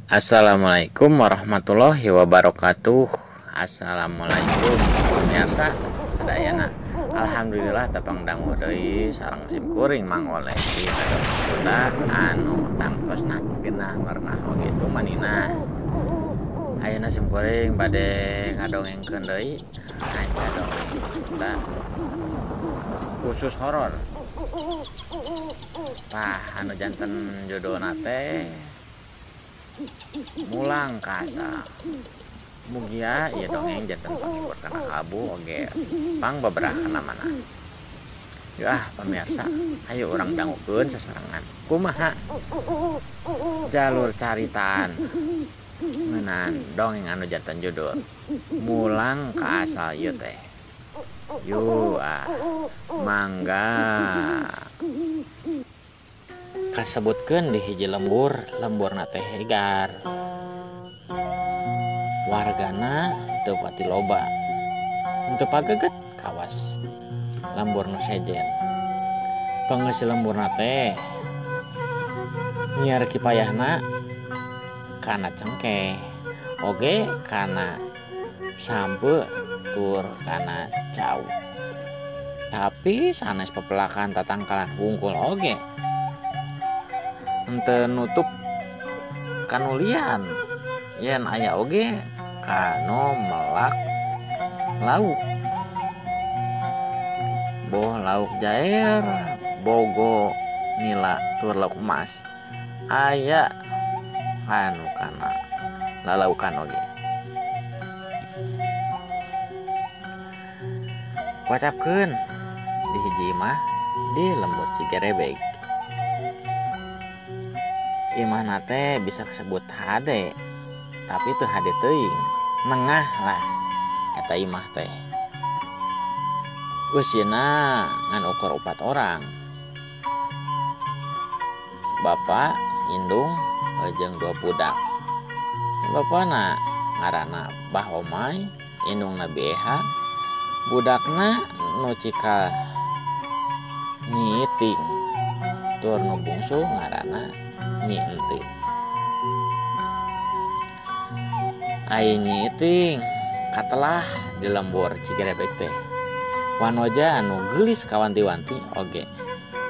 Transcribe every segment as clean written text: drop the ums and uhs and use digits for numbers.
Assalamualaikum warahmatullahi wabarakatuh. Assalamualaikum pemirsa sadayana. Alhamdulillah tepang dangu deui sareng sim kuring Mang Oleh di Sunda anu tangtosna genah merenah oge itu manina. Ayeuna sim kuring bade ngadongengkeun deui aca dongeng Sunda khusus horor. Tah anu janten judulna teh Mulang ka Asal. Mugia ieu dongeng janten panghibur kana kalbu oge pangbeberah kana manah. Yeuh ah pamirsa, ayo urang dangukeun sasarengan. Kumaha jalur caritaan ngeunaan dongeng anu janten judul Mulang ka Asal ieu teh. Yeuh ah mangga. Kasebutkeun di hiji lembur, lemburna teh hegar. Wargana teu pati loba. Henteu pageget kawas lembur nu sejen. Pangeusi lemburna teh nyiar kipayahna kana cengkeh, oge kana sampeu tur kana cau. Tapi sanes pepelakan tatangkalan wungkul oge. Henteu nutup kanulian yen aya oge kanu melak lauk, boh lauk jair, bogo nila tur lauk emas aya anu kana lalaukan oge. Kuacapkeun di hiji imah di lembur Cigerebeg. Imahna teh bisa kasebut hade, tapi teu hade teuing, nengah lah eta imah teh. Eusina ngan ukur 4 orang. Bapak, indung, jeung 2 budak. Bapana ngaranna Bah Omay, indungna Bieha, budakna nu cikal Nyi Iting, tur nu bungsu ngaranna Nyi Entin. Ai Nyi Iting katelah di lembur Cigerebeg teh. Wanoja anu geulis kawanti-wanti oge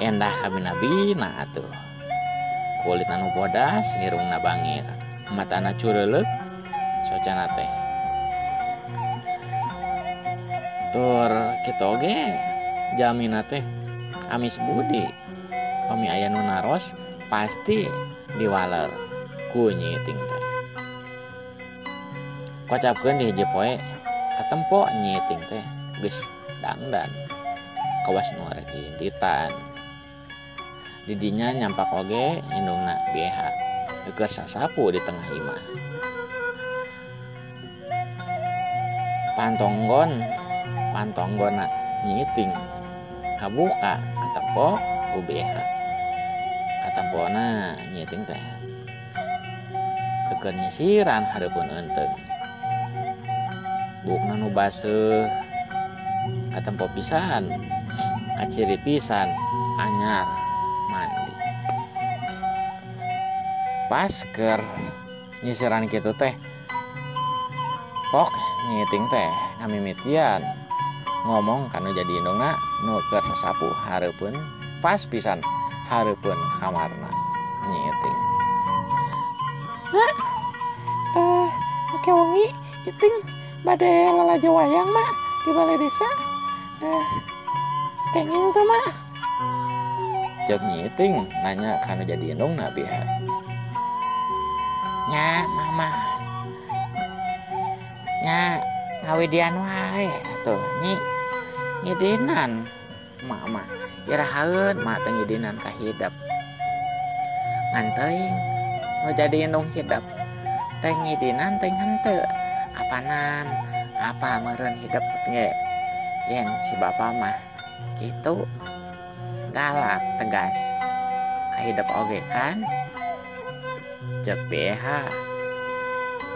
endah kabina-bina atuh. Kulit anu bodas, irungna bangir, matana cureuleuk socana teh. Tur kitu oge jamina teh amis budi. Pami aya nu naros pasti diwaler ku Nyi Iting teh. Kocapkeun di hiji poe katempo Nyi Iting teh geus dangdan kawas nu rek inditan. Didinya nyampak oge indungna Bieha keur sasapu di tengah imah. Pantonggonna Nyi Iting kabuka katempo ku Bieha. Katempona Nyi Iting teh keur nyisiran hareupeun eunteng. Buukna nu baseuh katempo pisan, kaciri pisan anyar mandi. Pas keur nyisiran kitu teh pok Nyi Iting teh ngamimitian ngomong kanu jadi indungna nu keur sasapu hareupeun pas pisan hareupeun kamarna Nyi Iting. Mak, make wengi Iting bade lalajo wayang mak di balai desa. Kenging tuh mak. Cek Nyi Iting nanya kanu jadi indungna Bieha. Nya mama, nya ngawidian wae atuh nyi ngidinan mak mah irahaeun mak teh ngidinan ka hidep. Ngan teuing nu jadi indung hidep teh ngidinan teh henteu apanan apa meureun hidep ge yen si bapa mah kitu galak tegas ka hidep oge kan. Cek Bieha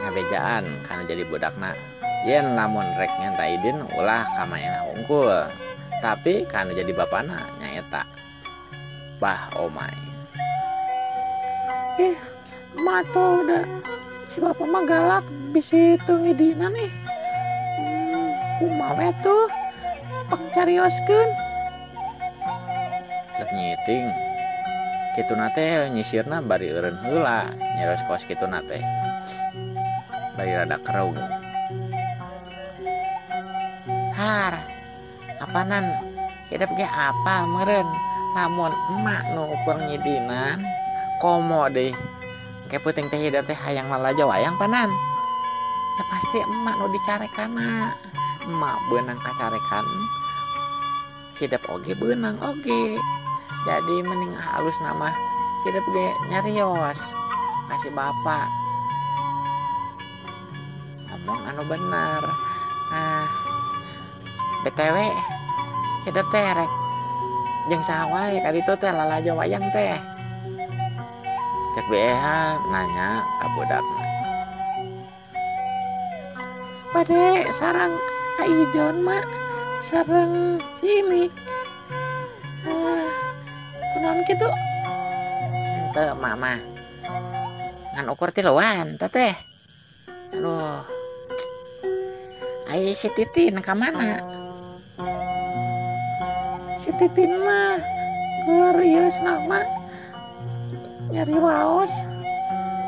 ngabejaan kana jadi budakna yen lamun rek nyanta idin ulah ka manehna hungkul, tapi kanu jadi bapana nyaeta Bah Omay. Ih, Emak tuh udah si bapak mah galak bisi teu ngidinan ih. Kumaha we tuh pangcarioskeun. Cek nyiting kituna teh nyisirna bari eureun heula nyarios kos kituna teh bari rada kerung. Har apanan hidup ge apa meureun lamun emak nu ukur ngidinan komo deui ke peuting teh hidup teh hayang lalajo wayang panan ya pasti emak nu dicarekanna. Emak beunang kacarekan hidup oge beunang oge. Jadi mending halus nama hidup ge nyarios kasih bapak ngomong anu bener. Nah BTW hidup teh rek jeung saha wae ka ditu teh lalajo wayang teh. Cek BEH nanya ka budakna. Bade sarang Aijon mak sareng si Imik. Kunaon kitu? Henteu emak mah. Ngan ukur tiluan teh. Aduh. Ai si Titin ka mana? Si Titin mah keur ieu cenah mah nyari waos.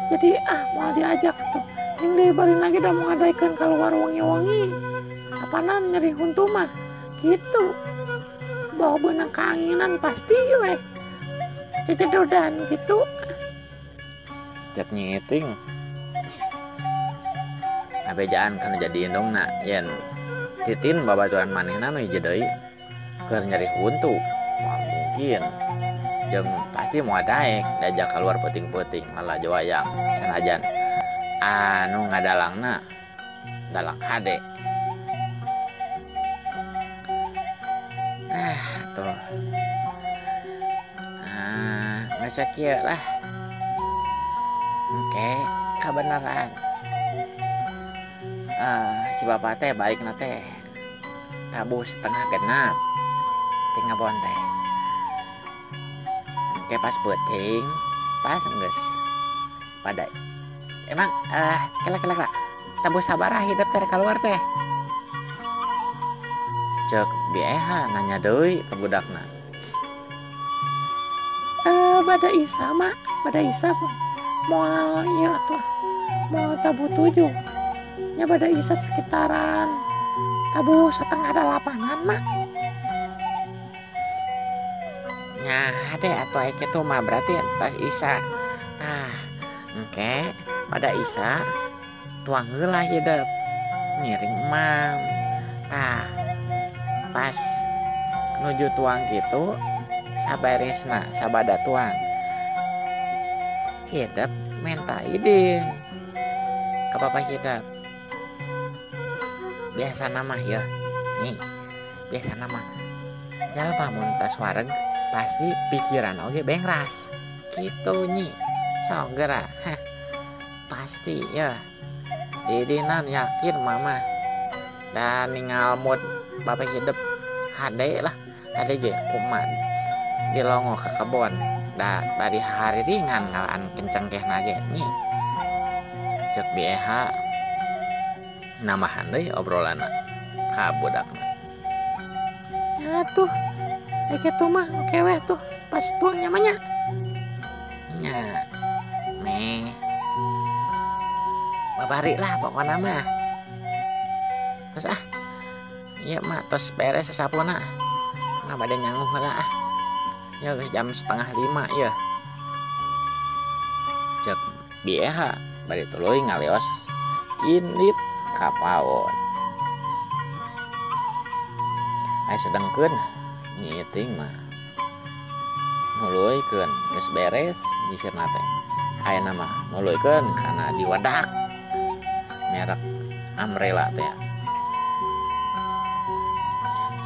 Jadi ah mau diajak tuh. Jeung deui bari lagi da mau ngadaikeun kaluar wengi-wengi. Apanan nyeri huntu mah gitu. Bawa beunang kaanginan pasti weh. Cecedodan gitu. Cek nyiting. Ngabejaan kana jadi indungna yen Titin babaturan manehna nu hiji deui keur nyeri huntu. Moal mungkin. Jeung pasti moal daek diajak keluar peuting-peuting lalajo wayang sanajan anu ngadalangna dalang hade. Tuh. Geus kieu lah. Engke kabeneran. Si bapak teh balikna teh tabuh setengah genap ti ngabon teh. Engke pas peuting, pas geus pada emang kela-kela tabuh sabaraha hidup teh keluar teh. Cek BEH nanya deui ka budakna. Bada isa mak, bada isa moal ieu atuh moal tabuh 7. Nya bada isa sekitaran tabuh 7:30-an mak. Nya hade atuh aya kitu mah berarti pas isa. Tah, engke bada isa tuang heula hidup ngiring emam. Tah, pas nuju tuang gitu sabaresna sabada tuang hidup minta idin ke bapak hidup. Biasa nama ya nih, biasa nama jalma mun tas wareg pasti pikiran oge bengras gitu nyi sok geura. Heh, pasti ya didinan yakin mama dan ningal mood bapak hidup hade lah tadi ge kuman dilongo ke kebon da bari hari ringan ngalaan kenceng kehna ge nyi. Cek BEH namahan deui obrolanna ka budakna. Ya tuh aya kitu mah oke weh tuh pas tuang nya mah nya. Nya meh babari lah pokona mah. Terus iya mak tos beres sasapuna. Mah bade nyanguh heula ah. Ya geus jam 4:30 ya. Cek BEH bari tuluy ngaleos indit ka paon. Ai sedengkeun nyiting mah nuluykeun geus beres nyisirna teh. Ayeuna mah nuluykeun kana diwadak merek Umbrella teh.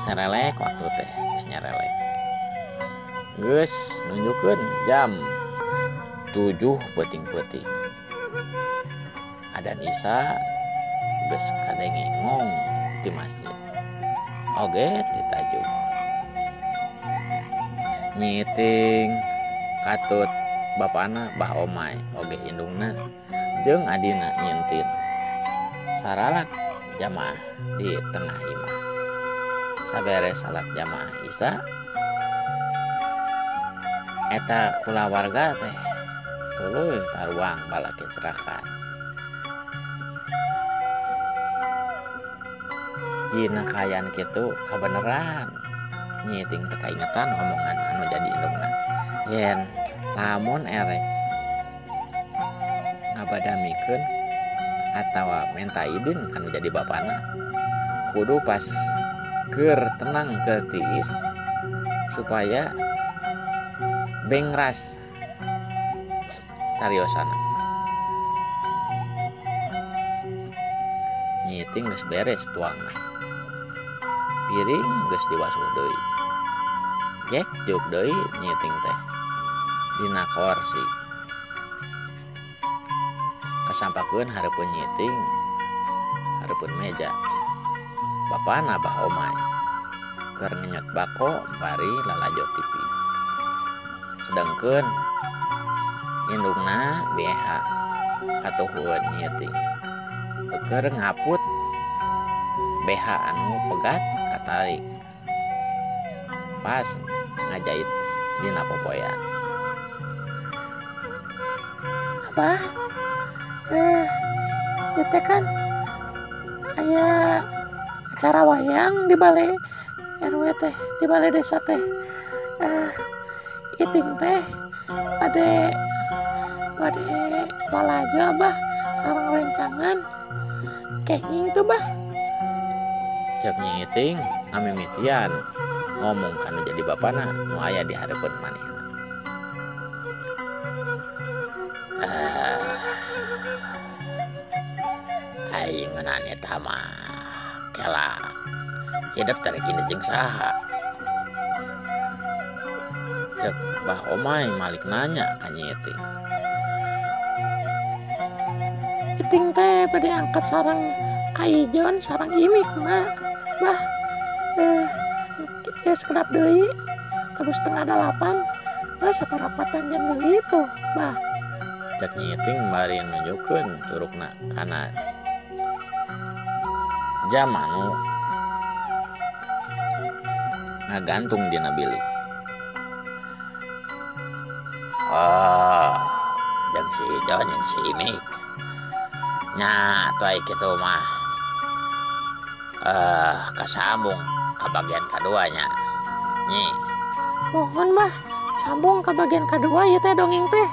Sarelek waktu teh geus nyarelek. Geus nunjukeun jam 7 peuting-peuting. Adan Isa geus kadenge ngong di masjid. Oge ti tajuk. Nyiting katut Bapana Bah Omay oge indungna jeung adina nyintin saralat jamaah di tengah imah. Saberes salat jamaah Isya eta kulawarga teh tuluy taruang balake cerakan. Dina kaayaan kitu kabeneran nyiting teh kaingetan omongan anu jadi indungna yen lamun erek ngabadamikeun atawa menta idin kanu jadi bapana kudu pas keur tenang keur tiis supaya bengras cariosana. Nyiting geus beres tuangna, piring geus diwasuh deui, gek juk deui nyiting teh dina korsi kasampakeun hareupeun nyiting hareupeun meja. Bapana Bah Omay keur ngenyot bako bari lalajo TV, sedengkeun indungna BH katuhueun nyiting keur ngaput BH anu pegat katarik pas ngajait dina popoean. Abah, ieu teh kan aya acara wayang di balai RW teh, di balai desa teh. Iting teh bade bade lalajo abah sareng rencangan kenging tuh bah. Cek nyiting ngamimitian ngomong kanu jadi bapana nu aya di hareupeun manehna. Aing ngeunaan eta mah kela hidup teh kini jeung saha. Cek Bah Omay malik nanya ka nyiting. Iting teh bade angkat sareng Aijon sareng Imik mah bah. Ya sekedap deui terus 7:30 bah saparapatan jam deui tuh bah. Cek nyiting bari nunjukeun curugna kana jam anu ngagantung dina bilik. Oh, jeung si Ijon jeung si Imik nya atuh ai kitu mah kasambung ka bagian kaduanya nyi. Mohon bah sambung ka bagian kadua ieu teh dongeng teh.